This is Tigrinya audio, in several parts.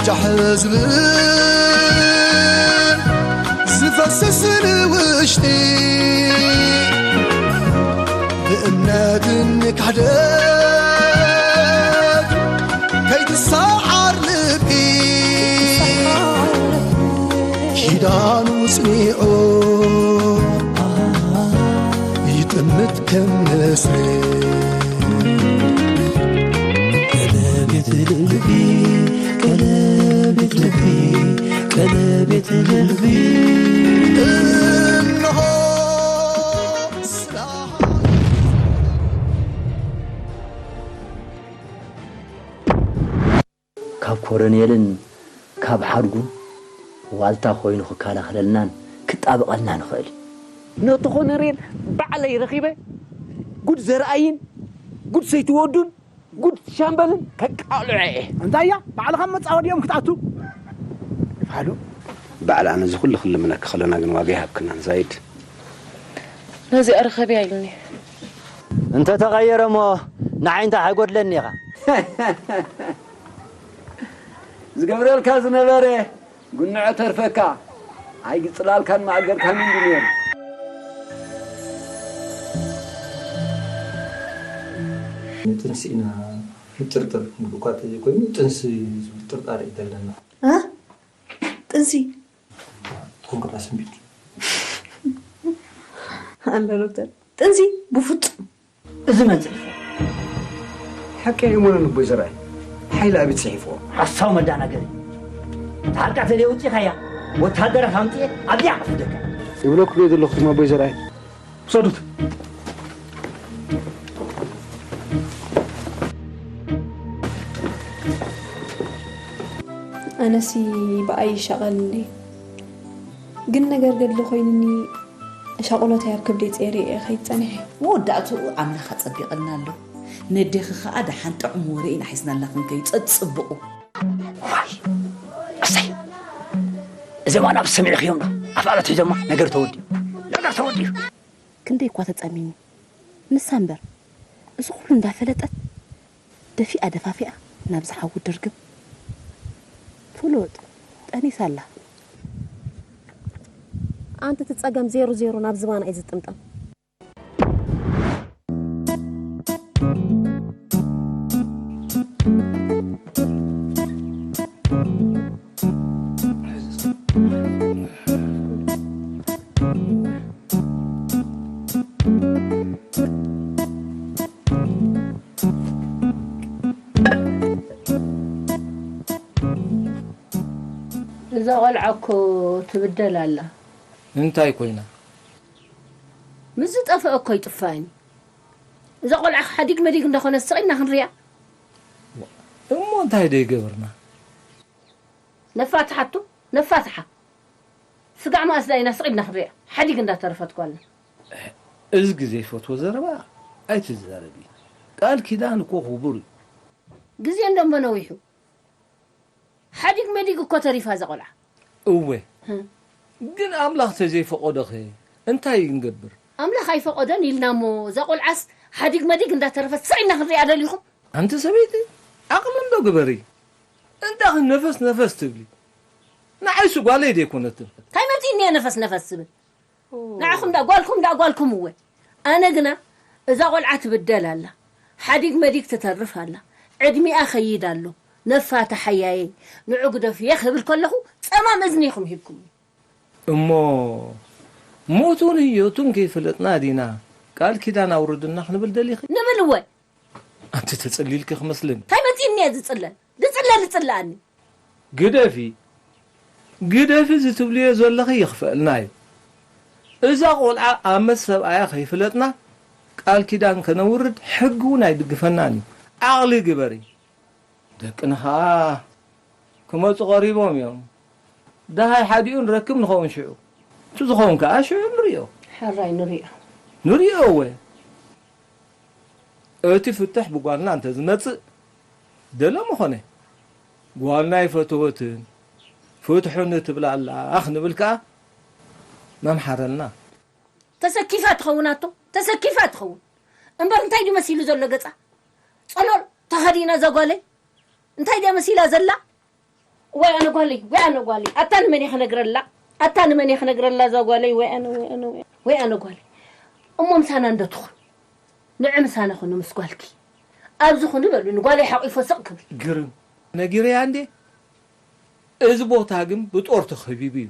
ጃሕ ዝብል ዝፈስስ ንውሽጢ ብእምነትን ክሕደት ከይትሰዓር ልቢ ኪዳኑ ጽኒዑ ይጥምት ከም ንስሪ። ቀለቤት ልቢ፣ ቀለቤት ልቢ፣ ቀለቤት ልቢ። እነሆ ስራ ካብ ኮረኔልን ካብ ሓድጉን ዋልታ ኮይኑ ክከላኸለልናን ክጣበቐልናን ይኽእል እዩ። ነቲ ኮነሬል ባዕለይ ረኺበ ጉድ ዘርኣይን ጉድ ሰይቲ ወዱን ጉድ ሻምበልን ከቃልዖ እየ። እንታይ እያ? ባዕልኻ መጻወዲኦም ክትኣቱ? ፋሉ፣ ባዕላ ነዚ ኩሉ ክልምነኪ ከለና ግን ዋጋ ይሃብክናን ዛይድ። ነዚኣ ርኸብያ ኢሉኒ። እንተ ተቐየረ እሞ ንዓይ እንታይ ኣይጎድለኒ ኢኻ። ዝገብረልካ ዝነበረ ጉንዖ ተርፈካ። ኣይግጽላልካን ማእገርካን እንዲ ነይሩ። ንጥንሲ ኢና ንጥርጥር፣ ምልኳት ኮይኑ ጥንሲ ዝብል ጥርጣሬ እዩ ዘለና። እ? ጥንሲ? ትኾን ከላ ስምቢት። ኣለ ዶክተር፣ ጥንሲ ብፍጹም። እዚ መጽሓፍ ሓቂ ኣይእመኖን ኣቦይ ዘርኣይ። ሓይሊ ኣቢት ጽሒፍዎ። ሓሳው መዳናገሪ። ታርካ ተለይ ውጪ ኸያ ወታደራት ኣምጥየ ኣብያ ኣፍደካ። ይብለኩ እየ ዘለኹ ድማ ኣቦይ ዘርኣይ። ውሰዱት። ኣነሲ ብኣይ ይሻቐልኒ። ግን ነገር ገድሊ ኮይንኒ ሻቕሎተይ ኣብ ከብደይ ጸይረ እየ ከይድ ጸኒሐ። መወዳእትኡ ኣምላኽ ኣጸቢቕልና ኣሎ። ነዴኺ ኸኣ ደሓን ጥዑም ወረ ኢና ሒዝናላ ክንከይድ ጸጽብቑ። ዋይ! እሰይ! እዚኦም ኣናብስ ሰሚዕኽዮም ዶ? ኣፍኣለት ሒዞማ ነገር ተወዲኡ። ነገር ተወዲኡ። ክንደይ እኳ ተጸሚሙ። ንሳ እምበር፣ እዚ ኩሉ እንዳፈለጠት፣ ደፊኣ ደፋፊኣ ናብዚ ሓዊ ድርግም ፍሉጥ ጠኒሳ ኣላ። ኣንቲ እቲ ጸገም ዜሮ ዜሮ ናብ ዝባና እዩ ዝጥምጠም። እዛ ቖልዓ እኮ ትብደል ኣላ። እንታይ ኮይና? ምስ ዝጠፍአ እኮ ይጥፋእን። እዛ ቖልዓ ሓዲግ መዲግ እንዳኾነ ስቕ ኢልና ክንሪኣ። እሞ እንታይ ዶ ይገብርና? ነፋትሓቱ፣ ነፋትሓ። ስጋዕ መኣስ ዳኢና ስቕ ኢልና ክንሪኣ? ሓዲግ እንዳተረፈት ጓልና። እዚ ግዜ ይፈትዎ ዘረባ ኣይትዛረቢ። ቃል ኪዳን እኮ ክቡር እዩ። ግዜ እንደሞ ነዊሑ። ሓዲግ መዲግ እኮ ተሪፋ እዛ ቖልዓ። እወ። ህም። ግን ኣምላኽ ተዘይፈቐዶኸ እንታይ ክንገብር? ኣምላኽ ኣይፈቐዶን ኢልና እሞ እዛ ቖልዓስ ሓዲግ መዲግ እንዳተረፈት ስቕ ኢልና ክንሪኣ ደሊኹም? ኣንቲ ሰበይቲ፣ ዓቕሊ እንዶ ግበሪ። እንታይ ነፈስ ነፈስ ትብሊ? ንዓይስ ጓለይ ደይኮነትን። እንታይ መጺእኒ እየ ነፈስ ነፈስ ዝብል? ንዓኹም ደኣ ጓልኩም ደኣ ጓልኩም እወ። ኣነ ግና እዛ ቖልዓ ትብደል ኣላ። ሓዲግ መዲግ ትተርፍ ኣላ። ዕድሚኣ ኸይድ ኣሎ። ነፋተሓያየ። ንዑ ግደፍየ ክብል ከለኹ ጸማም እዝኒ ኢኹም ሂብኩምኒ። እሞ ሞቱን ህይወቱን ከይፈለጥና ዲና ቃል ኪዳን ኣውርድና ክንብል ደሊኺ? ንብል እወ። ኣንቲ ተጸሊልኪ ክመስለኒ። እንታይ መጺእኒ እየ ዝጽለል? ዝጽለል ዝጽለኣኒ። ግደፊ፣ ግደፊ እዚ ትብልዮ ዘለኺ ይኽፈኣልና እዩ። እዛ ቖልዓ ኣመት ሰብኣያ ከይፍለጥና ቃል ኪዳን ከነውርድ ሕጊ እውን ኣይድግፈናን እዩ። ዓቕሊ ግበሪ። ደቅና ኸኣ ክመጹ ቀሪቦም እዮም። ደሃይ ሓዲኡ ንረክብ ንኸውን ሽዑ። እቲ ዝኸውን ከኣ ሽዑ ንርእዮ። ሕራይ ንርእዮ። ንርእዮ እወ። እቲ ፍትሕ ብጓልና እንተ ዝመጽእ ደሎ ምኾነ። ጓልና ኣይፈተወትን፣ ፍትሑኒ ትብል ኣላ ክንብል ከኣ መምሓረልና። ተሰኪፋ ትኸውን ኣቶ፣ ተሰኪፋ ትኸውን። እምበር እንታይ ድዩ መሲሉ ዘሎ ገጻ? ጸሎል ተኸዲና እዛ ጓለይ እንታይ ድያ መሲላ ዘላ? ወይ ኣነ ጓለይ፣ ወይ ኣነ ጓለይ። ኣታ ንመን እየ ክነግረላ? ኣታ ንመን እየ ክነግረላ እዛ ጓለይ? ወይ ኣነ፣ ወይ ኣነ፣ ወይ ኣነ፣ ወይ ኣነ ጓለይ። እሞ ምሳና እንዶ ትኹን። ንዕ ምሳና ኹን ምስ ጓልኪ። ኣብዚ ኹን በሉ፣ ንጓለይ ሓቂፎ ስቕ ክብል። ግርም። ነጊረያ እንዴ? እዚ ቦታ ግን ብጦር ተኸቢቡ እዩ።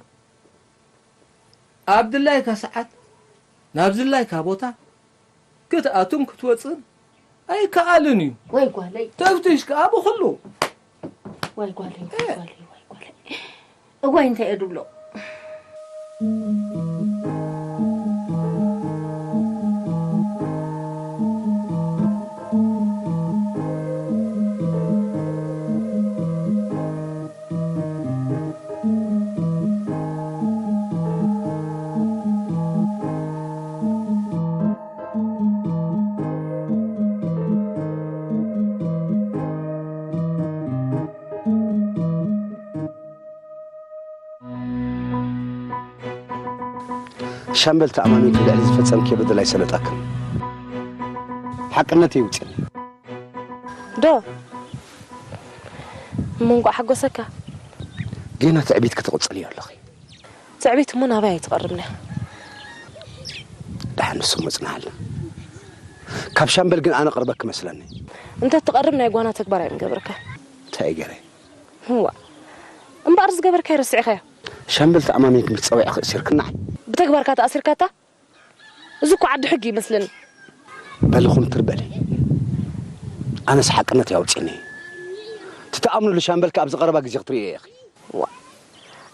ኣብ ድላይካ ሰዓት፣ ናብ ዝላይካ ቦታ ክትኣቱን ክትወፅን ኣይከኣልን እዩ። ወይ ጓለይ። ተፍትሽ ከኣ ብኹሉ። ወይ ጓለይ፣ ወይ ጓለይ፣ ወይ ጓለይ። እዋይ እንታይ እየ ድብሎ። ሻምበል ተኣማሚንኪ ልዕሊ ዝፈጸምክዮ በደል ኣይሰለጠክን። ሓቅነት የውጽእኒ። ዶ? እሞ እንቋዕ ሓጎሰካ። ጌና ትዕቢት ክትቕጽልዮ ኣለኺ። ትዕቢት እሞ ናባይ ኣይትቐርብን እያ። ደሓን ንሱ እሞ ጽንሓልና። ካብ ሻምበል ግን ኣነ ቅርበኪ መስለኒ። እንተ ትቐርብ ናይ ጓና ተግባር ኣይምገብርካ። እንታይ ገይረ? ህዋ። እምበኣር ዝገበርካዮ ረሲዕካዮ። ሻምበል ተኣማሚንኪ ምስ ጸዊዕኪ እሲርክናይ። ብተግባርካ ተኣሲርካታ? እዚ እኮ ዓዲ ሕጊ ይመስለኒ። በልኹም ትርበሊ። ኣነስ ሓቅነት ያውፅኒ። ትተኣምኑሉ ሻምበልካ ኣብዚ ቀረባ ግዜ ክትርእዮ ኢኺ። ዋ።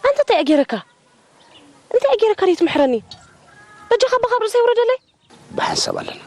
ኣንተ እንታይ ኣገይረካ? እንታይ ኣገይረካ ደይ ትምሕረኒ? በጃኻ እባ ካብ ርእሰይ ውረደለይ። ብሓንሳብ ኣለና።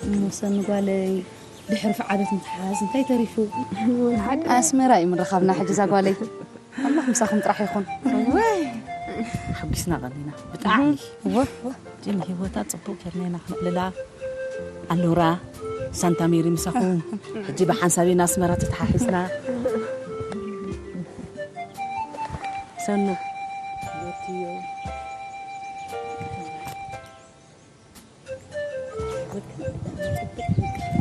እሞ ሰኒ ጓለይ፣ ድሕሪ ፍዓበት ምትሓዝ እንታይ ተሪፉ? ኣስመራ እዩ ምርኻብና ሕጂ እዛ ጓለይ። ኣምላኽ ምሳኹም ጥራሕ ይኹን። ወይ ሓጒስና ቀኒና ብጣዕሚ። እወ፣ እወ። ጅም ህይወታ ጽቡቕ ጌርና ኢና ክነዕልላ። ኣኖራ፣ ሳንታ ሜሪ ምሳኹም። ሕጂ ብሓንሳብ ኢና ኣስመራ ተተሓሒዝና። ሰኑ።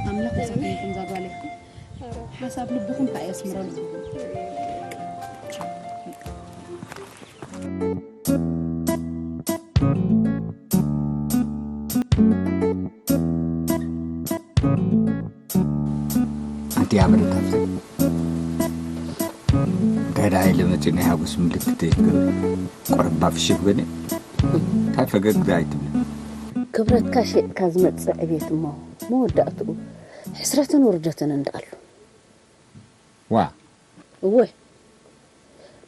ኣምላኽ ይሰጥኩም እዛ ጓለይ። ሓሳብ ልብኹም ከኣ የስምረልኩም። ኣንቲ ኣበረታፍተይ። እንታይ ደኣ ኢለ መጺኡ ናይ ሓጎስ ምልክት ዘይትገብር? ቆረባ ፍሽኽ በለ። እንታይ ፈገግ ኣይትብል? ክብረትካ ሸይጥካ ዝመጽእ ዕቤት እሞ መወዳእትኡ ሕስረትን ውርደትን እንዳኣሉ። ዋ። እወ።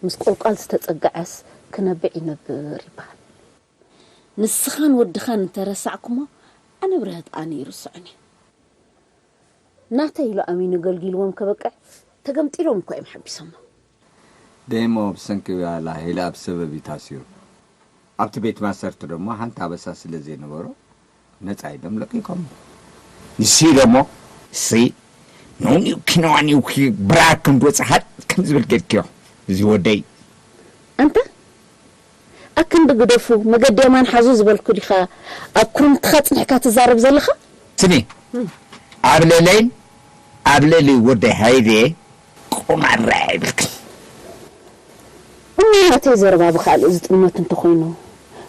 ምስ ቆልቋል ዝተጸግዐስ ክነብዕ ይነብር ይበሃል። ንስኻን ወድኻን እንተረሳዕኩሞ ኣነ ብረህት ኣነ ይርስዖን እየ። ናተይ ኢሉ ኣሚኑ ገልጊልዎም ከበቅዕ ተገምጢሎም እኮ እዮም ሓቢሶሞ። ደይሞ ብሰንኪ ላሂላ ብሰበብ እዩ ታሲሩ። ኣብቲ ቤት ማሰርት ደሞ ሓንቲ ኣበሳ ስለ ዘይነበሮ ነጻ ኢሎም ለቂቆሞ። ንሲ ደሞ እሲ ኖኒውኪ ነዋኒውኪ ብራክ ክንድወጽ ሃጥ ከም ዝብል ጌርክዮ እዚ ወደይ። ኣንተ ኣክንዲ ግደፉ፣ መገዲ የማን ሓዙ ዝበልኩ ዲኻ ኣብ ኩርምትኻ ጽኒሕካ ትዛረብ ዘለኻ? ስሚ፣ ኣብ ልዕለይን ኣብ ልዕሊ ወደይ ሃይለ ቁማር ኣይብልክን። እሞ ናተይ ዘረባ ብኻልእ ዝጥመት እንተኾይኑ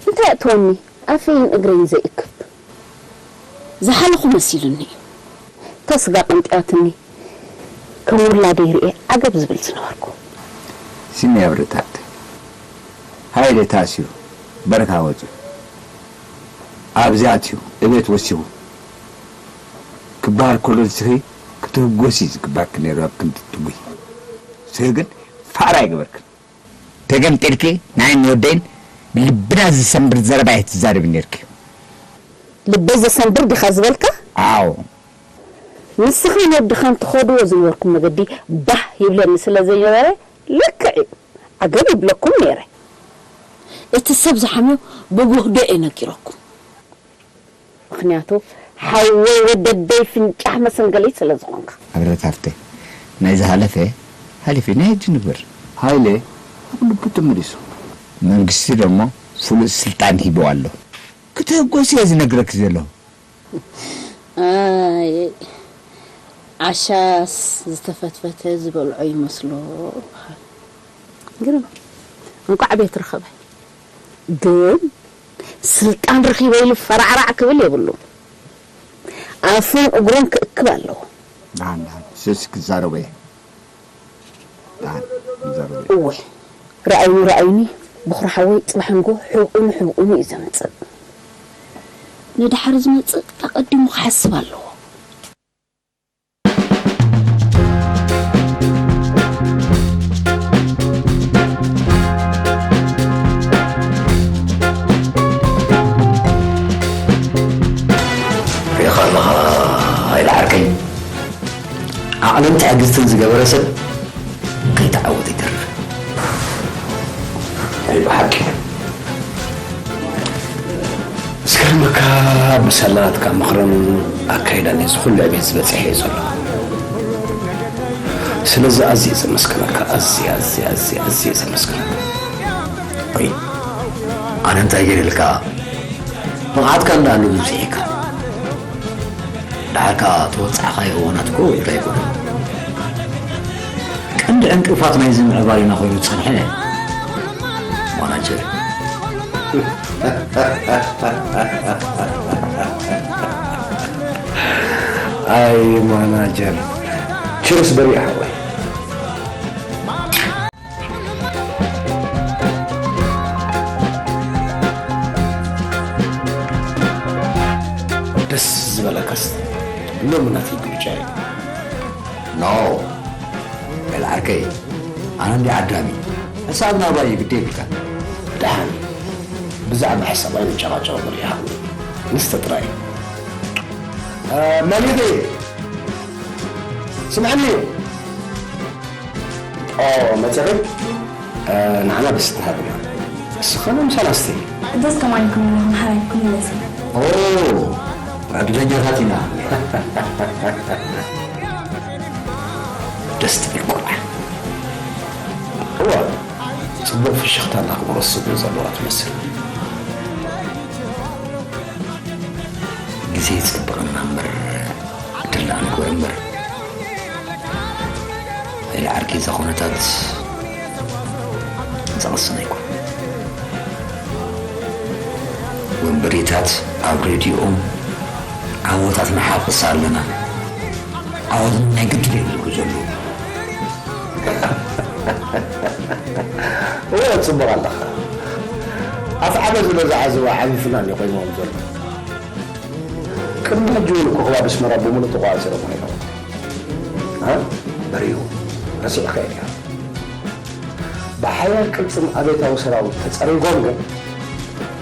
እንታይ ኣእትወኒ? ኣፈይን እግረይን ዘይእክብ ዝሓለኹ መሲሉኒ እዩ። እታ ስጋ ቀንጢያትኒ ከም ውላደይ ርእየ ዓገብ ዝብል ዝነበርኩ። ስሚ ኣብርታት ሃይለ ታሲሩ በረካ ወፂኡ ኣብዚ ኣትዩ እቤት ወሲኹ ክበሃል ከሎ ንስኺ ክትህጎስ እዩ ዝግባክ ነይሩ ኣብ ክንዲ ትጉይ። ስህ ግን ፋራ ኣይገበርክን። ተገምጢልኪ ንዓይን ንወደይን ብልብና ዝሰንብር ዘረባ እየ ትዛረቢ ነይርኪ። ልበይ ዘሰንብር ዲኻ ዝበልካ? ኣዎ። ንስኻን ወድኻን ትኸድዎ ዝነበርኩም መገዲ ባህ ይብለኒ ስለ ዘይነበረ ልክዕ እዩ። ዓገብ ይብለኩም ነይረ። እቲ ሰብ ዝሓምዮ ብጉህዶ እየ ነጊረኩም። ምኽንያቱ ሓወይ ወደደይ ፍንጫሕ መሰንገሊት ስለ ዝኾንካ። ኣብረት ሃፍተ ናይ ዝሃለፈ ሃሊፊ ናይ ሕጂ ንግበር። ሃይለ ኣብ ልቡ ተመሊሱ። መንግስቲ ደሞ ፍሉጥ ስልጣን ሂቡ ኣሎ። ክትህጎስ እየ ዝነግረኪ ዘለኹ። ኣይ ዓሻስ ዝተፈትፈተ ዝበልዖ ይመስሎ። ግርም እንኳዕ ቤት ረኸበ። ግን ስልጣን ረኺበ ኢሉ ፈራዕራዕ ክብል የብሉ። ኣፉን እግሩን ክእክብ ኣለዎ። ደሓን ደሓን ስስ ክዛረቦ እየ። ደሓን ክዛረቦ እየ። እወ ረኣይኒ ረኣይኒ ብኹሪ ሓወይ ጽባሕ ንጎ ሕብኡኑ ሕብኡኑ እዩ ዘምጽእ። ንድሓር ዝመጽእ ኣቐዲሙ ክሓስብ ኣለዎ። ሪኢኻ ኣለኻ ኣይልዓርከይ፣ ዓቕልን ትዕግስትን ዝገበረ ሰብ ከይተዓወተ ይተርፍ። ናይ ብሓቂ ዝገርመካ፣ ብሳላ ናትካ ምኽርን ኣካይዳን እዚ ኩሉ ዕቤት ዝበፅሐ እየ ዘሎ። ስለዚ ኣዝየ ዘመስግነካ፣ ኣዝየ ኣዝየ ኣዝየ ኣዝየ ዘመስግነካ። ወይ ኣነ እንታይ ገይረልካ? ብቕዓትካ እንዳኣሉ ብብዝሒካ። ደሓር ከኣ ተወጻዕኻዮ እዋናት እኮ ውሑድ ኣይኮነን። ቀንዲ ዕንቅፋት ናይዚ ምዕባሌና ኮይኑ ዝጸንሐ ማናጀር። ኣይ ማናጀር። ችርስ በሪእ ሓወይ። ደስ ዝበለካስ ሎሚ ናተይ ብልጫ እዩ። ኖ በል ዓርከይ፣ ኣነ እንዲ ዓዳሚ ሕሳብ ናባይ እዩ፣ ግዲ የብልካን። ደሓን ብዛዕባ ሕሳብ ኣይንጨቓጨቕ በል ይሃሉ ንስተ ጥራይ። መሊኺ ስምዕኒ። ኦ መጺኺ ንዓና ደስ ትሃብና። እስኸ ምሳና እስቲ። ደስ ከማን ይኩን ኣለኹም ሓራይ ክምለስ። ኦ ዕድለኛታት ኢና። ደስ ትብል ቆልዓ። እዋ ጽቡቕ ፍሽኽታ እንዳኽበሮ ስብ ዘለዋ ትመስል። ግዜ ይጸብቐና እምበር ድላ ንግበር እምበር። ኢለ ዓርኪ እዛ ኩነታት ዝቕስን ኣይኮን። ወንበዴታት ኣብ ሬድዮኦም ዓወታት ንሓፍስ ኣለና፣ ዓወት ናይ ግድን እዮም ዝብሉ ዘለዉ። እወ፣ ጽቡቕ ኣለኻ። ኣፍዓበ ዝበዝዓ ዝዋ ዓቢ ፍናን እዩ ኮይንዎም ዘሎ። ቅድሚ ሕጂ እውን ኮኾባት ኣስመራ ብምሉእ ተቖጻጺሮም ነይሮም። እ? በሪሁ፣ ረሲዕካዮ ዲኻ? ብሓያል ቅልጽም ኣብዮታዊ ሰራዊት ተጸሪጎም ግን፣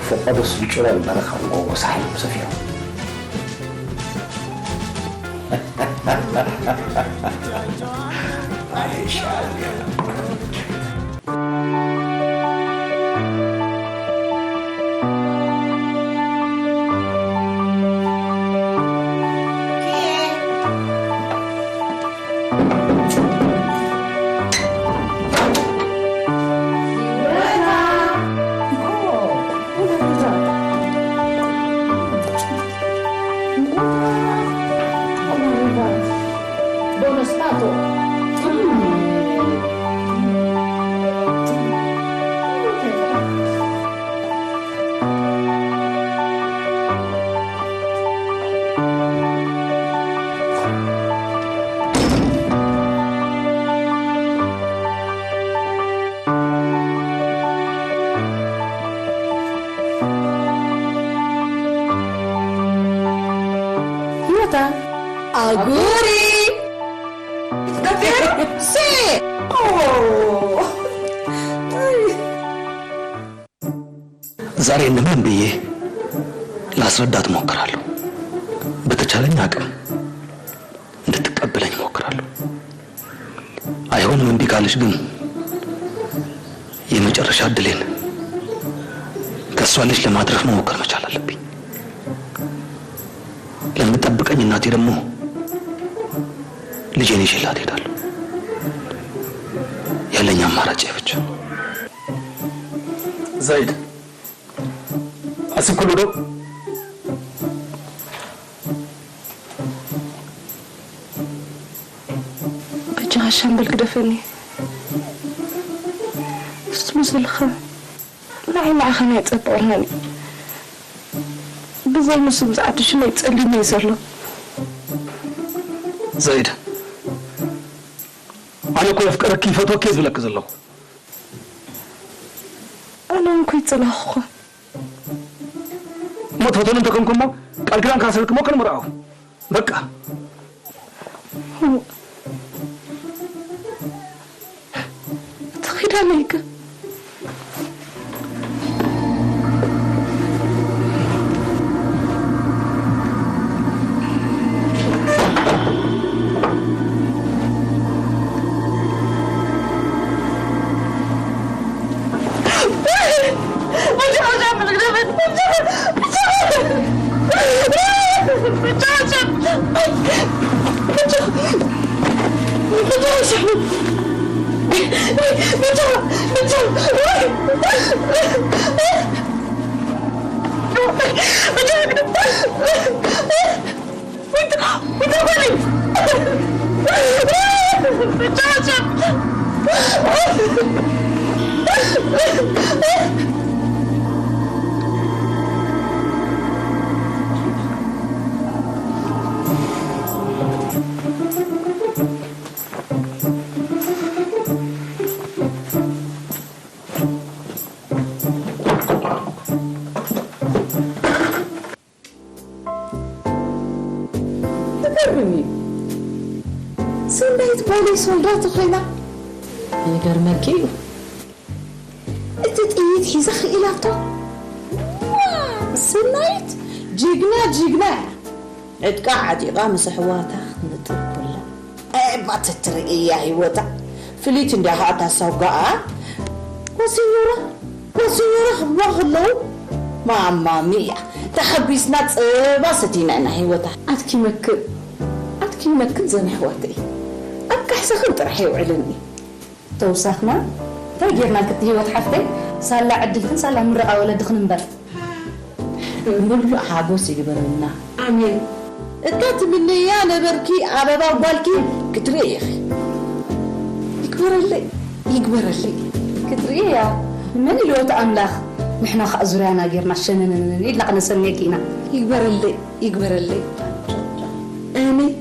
ፈቐዶ ስንጭሮን በረኻን ጎቦ ሳሕልን ሰፊሮም። ኣይ ሻዕብያ። ሂወታ ኣጉሪ ዛሬ እንደምንም ብዬ ላስረዳት እሞክራለሁ። በተቻለኝ አቅም እንድትቀበለኝ እሞክራለሁ። አይሆንም እምቢ ካለች ግን የመጨረሻ እድሌን ከእሷ ልጅ ለማድረግ መሞከር መቻል አለብኝ። ለምጠብቀኝ እናቴ ደግሞ ልጄን ይዤላት እሄዳለሁ። ያለኝ አማራጭ ይህ ብቻ። ዘይድ፣ አስብ ኩሉ ዶ? በጃኻ ሻምበል ግደፈኒ። ትብሎ ዘለኻ ንዓይ ንዓኻ ናይ ጸበቕናን እዩ። ብዘይ ንሱ ምስ ዓዲ ሽመይ ጸሊሙ እዩ ዘሎ። ዘይድ፣ ኣነ እኮ የፍቅረኪ ይፈትወኪ እየ ዝብለኪ ዘለኹ። ኣነ እውን እኮ ይጸላኹ እኮ። እሞ ትፈትወኒ እንተኮንኩ እሞ ቃል ኪዳን ካሰርኪ እሞ ክንምርኣው። በቃ። እሞ እቲ ኪዳነይ ከ? ይገርም እዩ። ሰናይት ጓለይ ሶልዳቶ ኮይና። ይገርመኪ እዩ። እቲ ጥይት ሒዛ ክኢላቶ። ዋ፣ ሰናይት ጅግና፣ ጅግና እያ። ዕጥቃ ዓጢቓ ምስ ኣሕዋታ ክትነጥር ኮላ። እባ ተትርእያ ህይወታ ፍልይቲ እንድያ ኸኣ እታ ሳጓኣ። ወሲኞራ፣ ወሲኞራ ክብልዋ ከለዉ፣ ማማ ሚያ፣ ተሓጒስና ጸባ ሰቲና ኢና ህይወታ። ኣትኪ መክር፣ ኣትኪ መክር ዘን ኣሕዋተይ። ኣብ ካሕሳኽን ጥራሕ የውዕለኒ። ተውሳኽና እንታይ ጌርናልኪ እቲ ህይወት ሓፍተይ? ሳላ ዕድልክን ሳላ ምርቓ ወለድኽን እምበር። ምሉእ ሓጎስ ይግበረልና። ኣሜን። እታ ትምነያ ነበርኪ ኣበባ ጓልኪ ክትርኢ ኢኺ። ይግበረለይ፣ ይግበረለይ። ክትርኢ እያ። መን ኢልዎ እቲ ኣምላኽ? ንሕና ኸኣ ዙርያና ጌርና ሸነነነን ኢልና ኸነሰንየኪ ኢና። ይግበረለይ፣ ይግበረለይ። ኣሜን።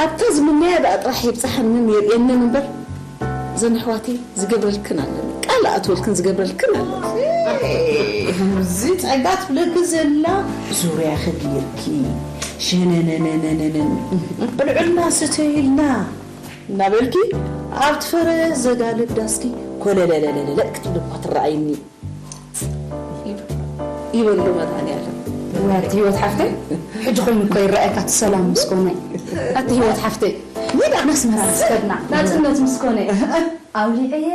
ኣብታ ዝምነያ ደኣ ጥራሕ ይብጽሓንን የርእየንን እምበር፣ ዘን ኣሕዋተይ ዝገብረልክን ኣለኒ፣ ቃል ኣእትወልክን ዝገብረልክን ኣለኒ። እዚ ጸጋ ትብለኪ ዘላ ዙርያኺ ገይርኪ፣ ሸነነነነነን፣ ብልዑልና ስተይልና እናበልኪ፣ ኣብቲ ፈረስ ዘጋልብ ዳስኪ ኮለለለለለ ክትብሊ እኳ ትረኣይኒ። ይበሉ መድሃኒዓለም። ወይ ኣቲ ህይወት ሓፍተይ፣ ሕጂ ኮይኑ እኮ ይረኣየካ እቲ ሰላም ምስ ኮነ። ኣቲ ህይወት ሓፍተይ፣ ንዳ ኣስመራ ንስከድና። ናጽነት ምስ ኮነ። ኣውሊዐየ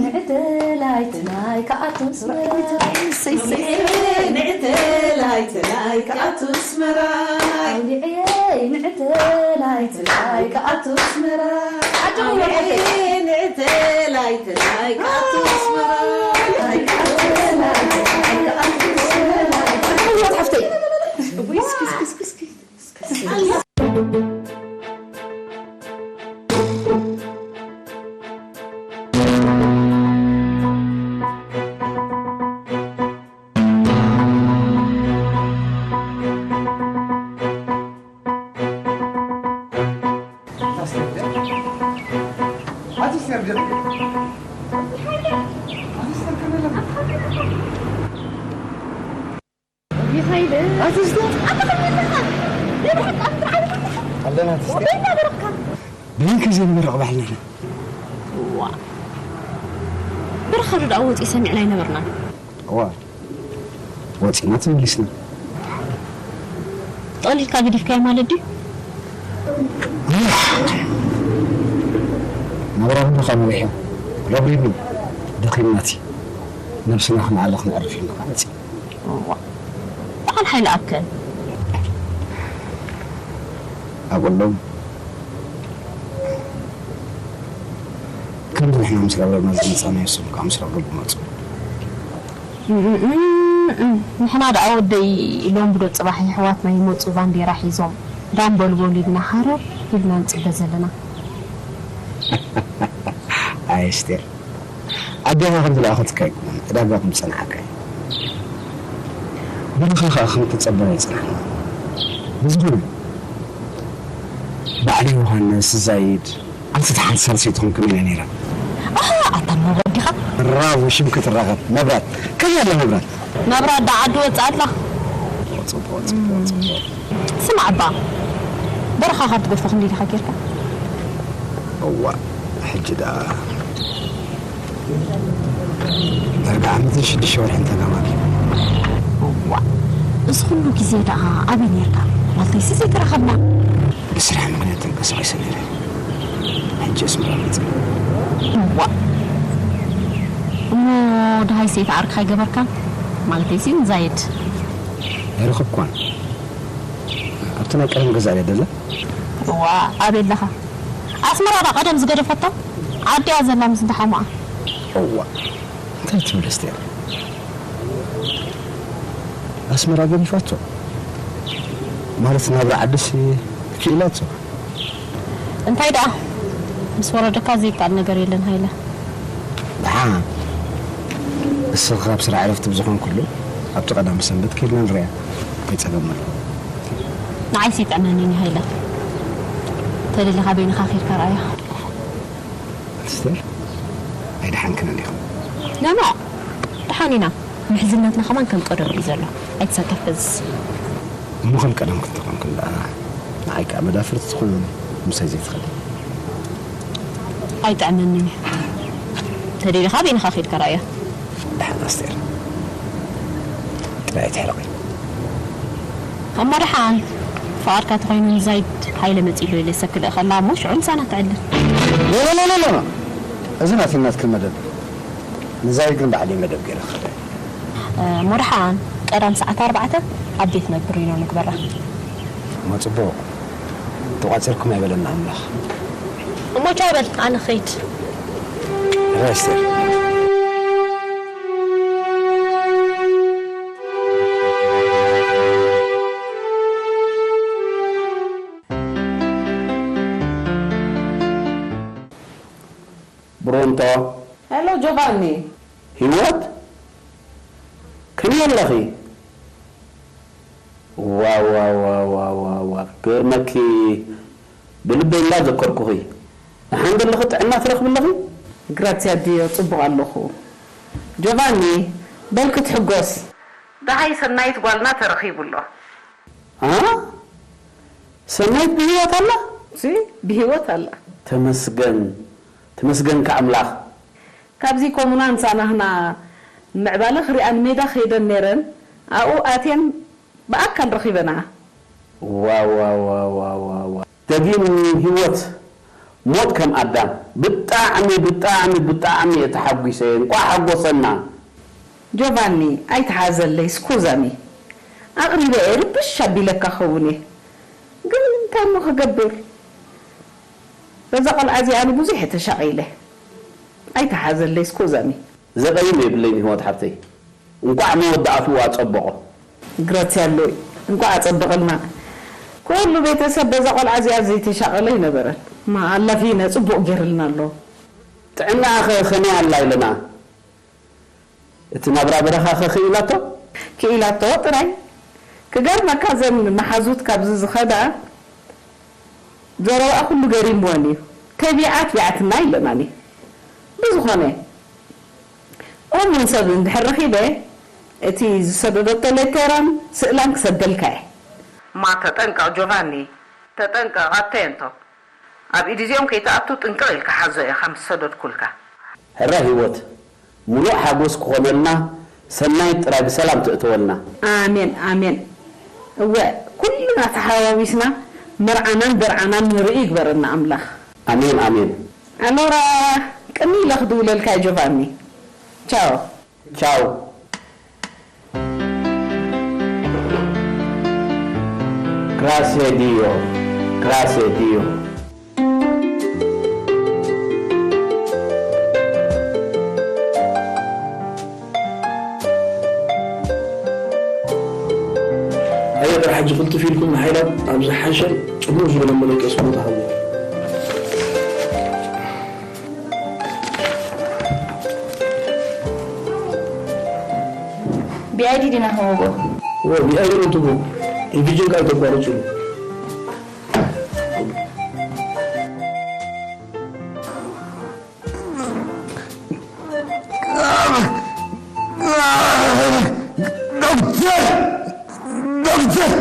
ንዕደላይ ትናይ ክኣቱ ኣስመራ። ኣውሊዐየ ንዕደላይ ትናይ ክኣቱ ኣስመራ። ኣውሊዐየ ንዕደላይ ትናይ ክኣቱ ኣስመራ። ኣውሊዐየ ንዕደላይ ትናይ ክኣቱ ኣስመራ። ኣሕዋት ሓፍተይ። ኣለና ትስቲ። በይን ከ ዘይነበረ ረቕባሕልና ኢና። ዋ፣ ብርኻዱ ደኣ ወፂኡ ሰሚዕና ኣይነበርናን። እዋ፣ ወፂና ተመሊስና። ጠቕሊልካ ገዲፍካዮ ማለት ድዩ? ናብራ ብልኻ መሪሑ ረብሪቡ ደኺምናቲ ነብስና ክንዓለ ክነዕርፍ ኢልና መፂ እዋ፣ በዓል ሓይለ ኣከል። ኣበሎም ከምዚ ንሕና ምስ ረብረብና ዝመፃና የስም ከዓ ምስ ረብረቡ መፁ። ንሕና ደኣ ወደይ ሎም ብዶ ፅባሕ የሕዋትና ይመፁ ባንዴራ ሒዞም ዳምበልቦል ኢልና ሃረር ኢልና ንፅበ ዘለና። ኣይ ስቴር፣ ኣዴኻ ከም ዝለኣኸትካ ኣይኮነን ዕዳጋ ከም ዝፀንሓካ እዩ። ብርኻ ከዓ ከም ተፀበና ይፅንሓና። ብዝኾነ ባዕሊ ዮሃንስ ዛይድ ኣንቲ ተሓንሳብ ሰይትኹም ከመይ ነይራ? ኣታ መብራት ዲኻ? ራቡ ሽም ክትራኸብ መብራት ከመይ ኣለ መብራት? መብራት ዳ ዓዲ ወፃ ኣላ። ጽቡቕ ጽቡቕ ጽቡቕ። ስማዕ እባ በረኻ ካብ ትገድፎ ክንደይ ዲኻ ጌርካ? እዋ ሕጂ ደኣ ዳርጋ ዓመትን ሽዱሽተ ወርሕን ተጋማሚ። እዋ፣ እዚ ኩሉ ግዜ ደኣ ኣበይ ኔርካ? ማለተይሲ ዘይተራኸብና። ብስራሕ ምኽንያት ተንቀሳቒሰ ነይረ። ሕጂ ኣስመራ መጺእ። እዋ፣ እሞ ደሃይ ሰይት ዓርክኻ ኣይገበርካን? ማለተይሲ ንዛይድ። ኣይረኸብኳን። ኣብቲ ናይ ቀደም ገዛ ድያ ደላ? እዋ፣ ኣበይ ኣለኻ? ኣስመራ ዳ ቀደም ዝገደፈቶ? ዓዲያ ዘላ ምስ ደሓሙኣ። እዋ፣ እንታይ ትብል ኣስቴር? ኣስመራ ገዲፋቶ? ማለት ናብራ ዓድስ ክኢላቶ? እንታይ ደኣ? ምስ ወረደካ ዘይከኣል ነገር የለን ሃይለ። ደሓን። እስኻ ካብ ስራሕ ዕረፍቲ ብዝኾንኩሉ ኣብቲ ቀዳም ሰንበት ከይድና ንሪኣ። እንታይ ጸገም ኣሎ? ንዓይሲ ይጥዕመኒ ሃይለ። ተደሊኻ በይንኻ ኬድካ ረኣያ። ኣስቴር፣ ኣይደሓንክን እንዲኹም። ኖ፣ ኖ፣ ደሓን ኢና። ምሕዝነትና ከማን ከም ቀደሙ እዩ ዘሎ። ኣይትሰከፍ በዝስ። እሞ ከም ቀደም ክትኾንክን ደኣ ንዓይ ከኣ መዳፍርቲ ትኾኑኒ ምሳይ ዘይትኽእሊ። ኣይጥዕመንን እዩ። ተደሊኻ በይንኻ ኬድካ ረኣያ። ደሓን ኣስቴር። ጥራይ ኣይትሕረቒ። እሞ ደሓን ፍቓድካ ተኾይኑ ንዛይድ ሃይለ መጺኡ ኣሎ ኢለ ሰክልእ ከላ እሞ ሽዑ ምሳና ተዕልል። ኖ፣ ኖ፣ ኖ፣ ኖ፣ ኖ። እዚ ናተይ ናትክን መደብ። ንዛይድ ግን ባዕለይ መደብ ገይረ ክኸደ። እሞ ደሓን ቀዳም ሰዓት ኣርባዕተ ኣብ ቤት መብሪኖ ንግበራ። እሞ ጽቡቕ። ተቋጺርኩም ኣይበለና ኣምላኽ። እሞ ቻው በል፣ ኣነ ኸይድ። ራይ ኣስቴር። ብሮንቶ። ሄሎ ጆቫኒ። ህይወት፣ ከመይ ኣለኺ? ዋው፣ ዋው፣ ዋው፣ ዋው፣ ዋው፣ ዋው። ክገርመኪ፣ ብልበይ እንዳዘከርኩኺ። ደሓን ዶ ኣለኺ? ጥዕና ትረኽቢ ኣለኺ? ግራሲያ ድዮ፣ ጽቡቕ ኣለኹ። ጆቫኒ፣ በል ክትሕጎስ። ደሃይ ሰናይት ጓልና ተረኺቡ ኣሎ። ኣ? ሰናይት ብህይወት ኣላ? ሲ፣ ብህይወት ኣላ። ተመስገን፣ ተመስገንካ ኣምላኽ። ካብዚ ኮሙና ንሳናህና ምዕባለ ክሪኣን ሜዳ ከይደን ነይረን፣ ኣብኡ ኣትየን ብኣካል ረኺበንኣ። ዋው፣ ዋው፣ ዋው፣ ዋው፣ ዋው፣ ዋው። ደጊም ህይወት ሞት ከም ኣዳም። ብጣዕሚ፣ ብጣዕሚ፣ ብጣዕሚ እየ ተሓጒሰ። እንቋዕ ሓጎሰና። ጆቫኒ፣ ኣይትሓዘለይ፣ ስኩዛሚ። ኣቕሪበ እየ፣ ርብሽ ኣቢለካ ኸውን እየ። ግን እንታይ እሞ ክገብር? በዛ ቆልዓ እዚኣ ኣነ ብዙሕ እየ ተሻቒለ። ኣይትሓዘለይ፣ ስኩዛሚ። ዘቐይም የብለይን ህይወት ሓብተይ። እንቋዕ መወዳእትኡ ኣጸበቖ። ግራሲያ ኣሎይ፣ እንቋዕ ኣጸበቐልና። ኩሉ ቤተሰብ በዛ ቆልዓ እዚኣ ዘይተሻቐለ ኣይነበረን። ማ ኣላፊና ጽቡቕ ገይርልና ኣሎ። ጥዕናኣ ኸ ከመይ ኣላ ኢለና? እቲ ናብራ በረኻ ኸ ክኢላቶ? ክኢላቶ ጥራይ። ክገርመካ እዘን መሓዙት ካብዚ ዝኸዳ ዘረባኣ ኩሉ ገሪምወን እዩ። ተቢዓ ኣትቢዓትና ኢለናኒ። ብዝኾነ፣ እሙን ሰብ እንድሕር ረኺበ፣ እቲ ዝሰደደቶ ሌተራን ስእላን ክሰደልካ እየ። ማ ተጠንቀቕ ጆቫኒ፣ ተጠንቀቕ ኣተየንቶ። ኣብ ኢድ እዚኦም ከይትኣቱ ጥንቅቕ ኢልካ ሓዞ ኢኻ ምስ ሰደድኩልካ። ሕራይ ህይወት፣ ምሉእ ሓጎስ ክኾነልና፣ ሰናይት ጥራይ ብሰላም ትእተወልና። ኣሜን፣ ኣሜን። እወ፣ ኩልና ተሓዋዊስና መርዓናን ደርዓናን ንርኢ ይግበረና ኣምላኽ። ኣሜን፣ ኣሜን። ኣኖራ፣ ቅኒ ኢለ ክድውለልካ እየ ጆቫኒ። ቻው። ቻው። Grazie Dio, grazie Dio. ኣየ፣ ሕጂ ክልጥፍ ኢልኩም ንሓይላት ኣብ ዝሓሸን ጽቡቕ ዝበለን መደቀሲ ቦታ ሃብዎ። ቢኣይዲ ዲና ክንወጎ? እወ፣ ቢኣይዲ ነው ትብሉ። ኢቪጅን ቃል ተቋርጽሉ። ዶክተር! ዶክተር!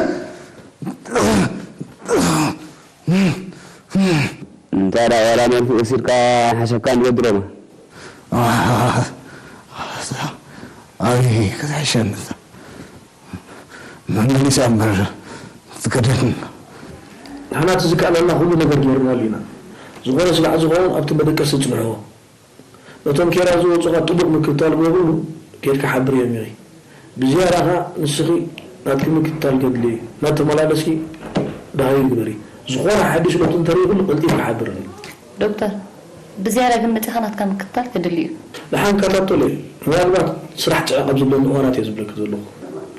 እንታይ ደኣ ዋላ መልክኡ ወሲድካ ሓሰብካ ንገድሮማ? ኣይ፣ ክትሕሸኒ። መመሊሳ እምበር ትገደል። ንሕና እቲ ዝከኣለና ኩሉ ነገር ገይርናሉ ኢና። ዝኾነ ስጋዕ ዝኸውን ኣብቲ መደቀሲ ጽንሕዎ። ነቶም ኬራ ዝወጹኻ ጥቡቕ ምክትታል ግበሩሉ፣ ኬድካ ሓብርዮም ኢኺ። ብዝያዳ ኸኣ ንስኺ ናትኪ ምክትታል ከድሊ እዩ። እናተመላለስኪ ዳሃዩ ግበሪ። ዝኾነ ሓድሽ ለውጢ እንተሪኢ ኩሉ ቀልጢፍኪ ሓብርኒ። ዶክተር፣ ብዝያዳ ግን መጺኻ ናትካ ምክትታል ከድሊ እዩ። ደሓን ከታተሎ እየ። ምናልባት ስራሕ ጽዕቕ ኣብ ዘለኒ እዋናት እየ ዝብለኪ ዘለኹ።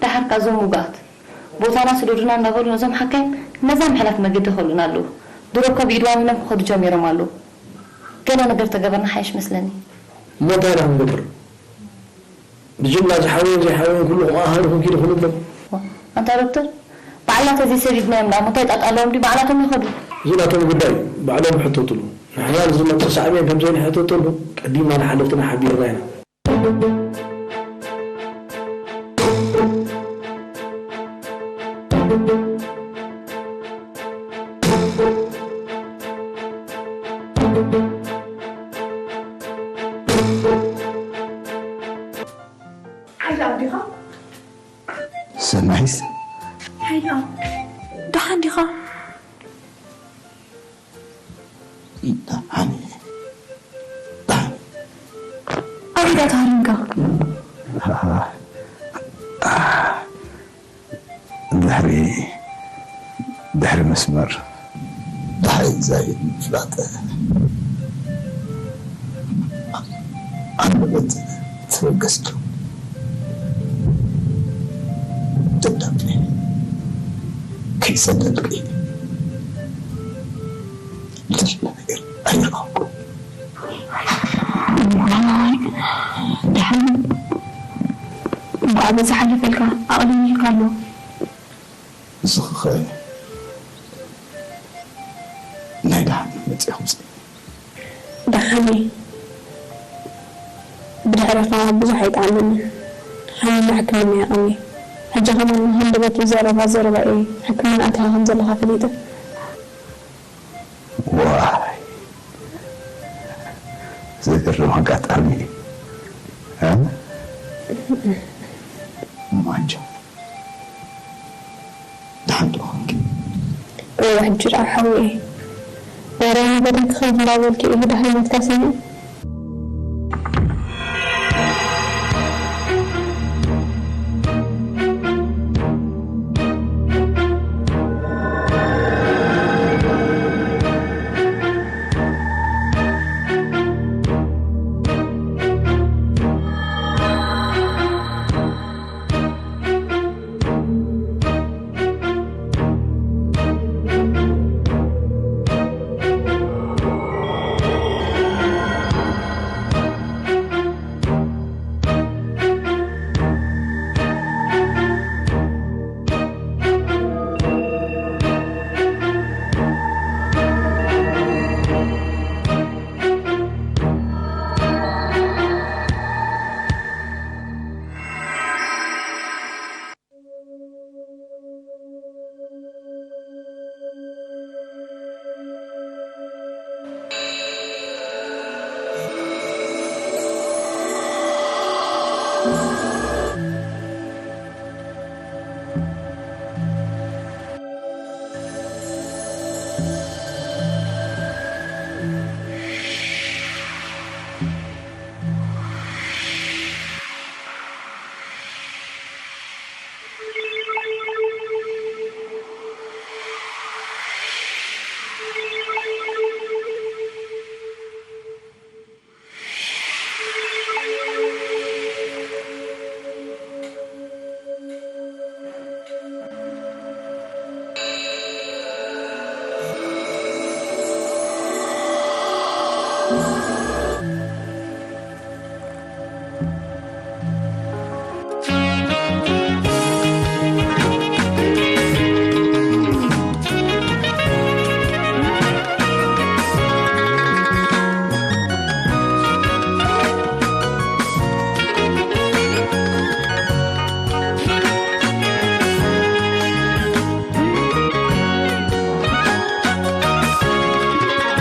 ደሓር ከኣ እዞም ውጉኣት ቦታና ስደዱና እናበሉ ነዞም ሓካይም ነዛ ምሕላት መገዲ ይኸሉና ኣለዉ። ድሮ እኮ ብኢድ ዋኒኖም ክኸዱ ጀሚሮም ኣለዉ። ገለ ነገር ተገበርና ሓይሽ መስለኒ። እሞ እንታይ ኢና ክንገብር? ብጅምላ ዝሓወየን ዘይሓወየን ኩሉ ከምኡ ኣሃዱ ክንኪድ ይኽእሉ ኣለዉ። ዋ፣ ኣንታ ዶክተር፣ ባዕልና ተዘይሰዲድናዮም ደኣ እሞ እንታይ ጣጣ ኣለዎም ድዩ? ባዕላቶም ይኸዱ። እዚ ናቶም ጉዳይ እዩ። ባዕሎም ይሕተቱሉ። ንሕና ንዝመጽእ ሳዕቤን ከም ዘይንሕተተሉ ቀዲምና ንሓለፍትና ሓቢርና ኢና። ሓይላ ዲኻ? ሰናይስ? ሓይላ፣ ደሓን ዲኻ? ደሓን እየ። ደሓን። ኣበይ ኢኻ ተሃሪምካ? ድሕሪ፣ ድሕሪ መስመር ደሓይ ዛይድ ምፍላጥ ኣንደበት ተበገስቱ። ደብዳቤ ከይሰደድኪ ዝተሻለ ነገር ኣይረኸብኩን። ዋይ፣ ደሓን እንኳዕ በዚ ሓለፈልካ፣ ኣቕሊልካ ኣሎ። ንስኺ ኸ ናይ ደሓን መፂእኹም? ደሓን እየ። ብድሕረኻ ብዙሕ ኣይጠዓመንን። ሓሚመ ሕክምና ይቐኒ። ሕጂ ከማን ሃንደበት ብዘረባ ዘረባ እየ። ሕክምና ኣቲኻ ከም ዘለኻ ፈሊጠ። ዋይ፣ ዘገርም ኣጋጣሚ እዩ። እ? ማንጃ፣ ደሓን ዶ ኾንኪ? እወ፣ ሕጂ ደኣ ሓወይ፣ ዳርያ ነበረን ክኸይድ እንዳበልኪ እዩ ደሓን ሞትካ ሰሚዐ።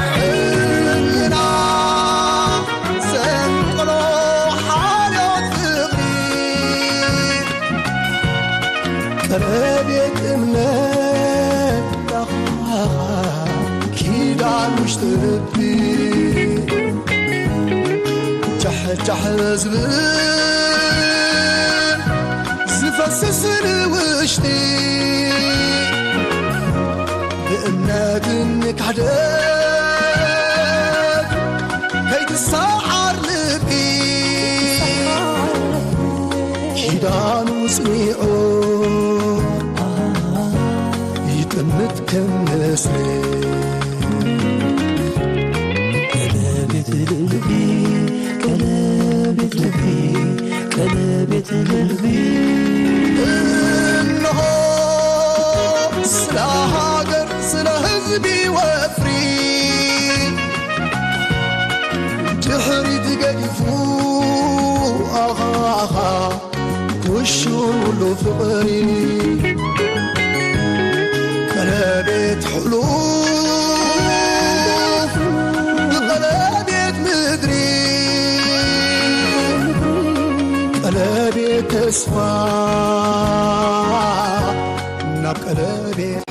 ሕልና ዘንቅሎ ሓልዮት ፍቕሪ፣ ቀለቤት እምነት ኪዳን ውሽጢ ልቢ፣ ጃሕጃሕ ዝብል ዝፈስስ ንውሽጢ፣ ብእምነትን ክሕደት ከይትሰዓር ልቢ፣ ኪዳኑ ጽኒዑ ይጥምት ከም ንስሪ። ቀለቤት ልቢ፣ ቀለቤት ልቢ፣ ቀለቤት ልቢ። እንሆ ስለ ሃገር፣ ስለ ህዝቢ ወፍሪ፣ ድሕሪት ገዲፉ፣ ኣኻ፣ ኣኻ፣ ኩሹ ኩሉ ፍቕሪ፣ ቀለቤት ሕሉፍ ብቐለቤት ምድሪ፣ ቀለቤት ተስፋ ናብ ቀለቤት